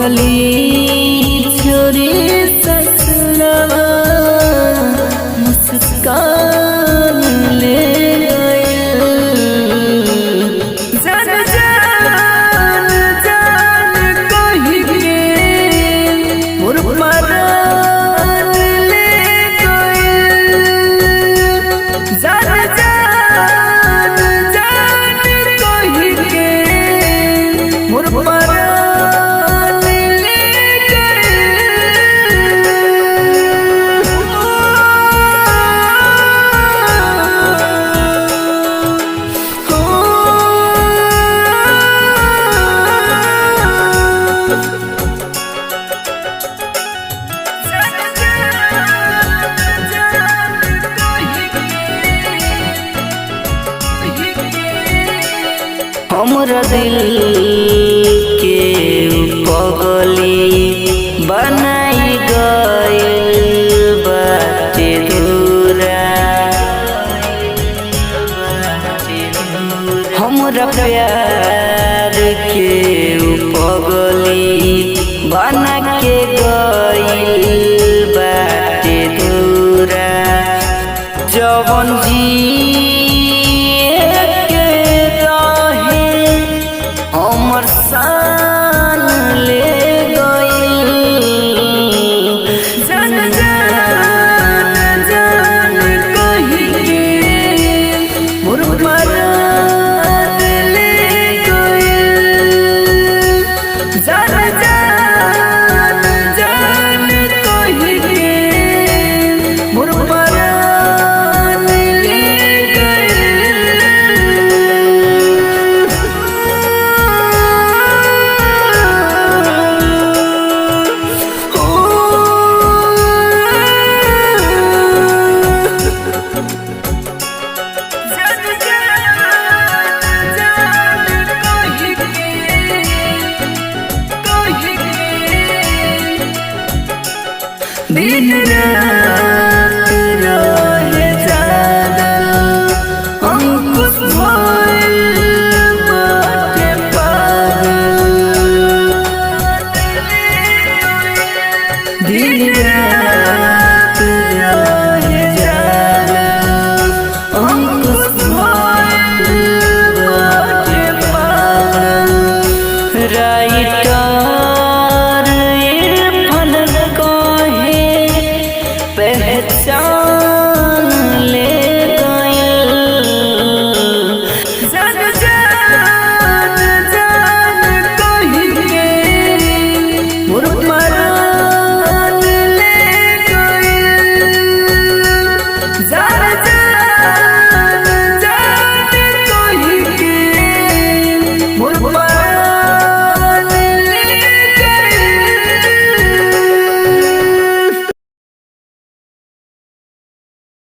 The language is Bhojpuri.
पगली छोरी ससुरवा मुस्कान ले गइल। जान जान जान कहि के मोर परान ले गइल। जान जान जान कहि के मोर परान ले गइल। हमरा दिल के पगली बनाई गइल बाटे दूरा। हमरा प्यार के पगली बना के गइल बाटे दूरा। जवन जी के रहे हमर शान ले गइल। जान जान जान कहि के मोर परान ले गइल। जान जान जान कहि के मोर परान ले गइल। दिन रात रहे जागल अंकुश भइल बाटे पागल। दिन रात